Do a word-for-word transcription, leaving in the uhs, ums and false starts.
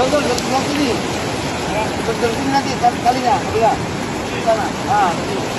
Betul, betul, betul sini. Betul sini nanti, kali-, kalinya, kalinya. Di sana. Ah, sini.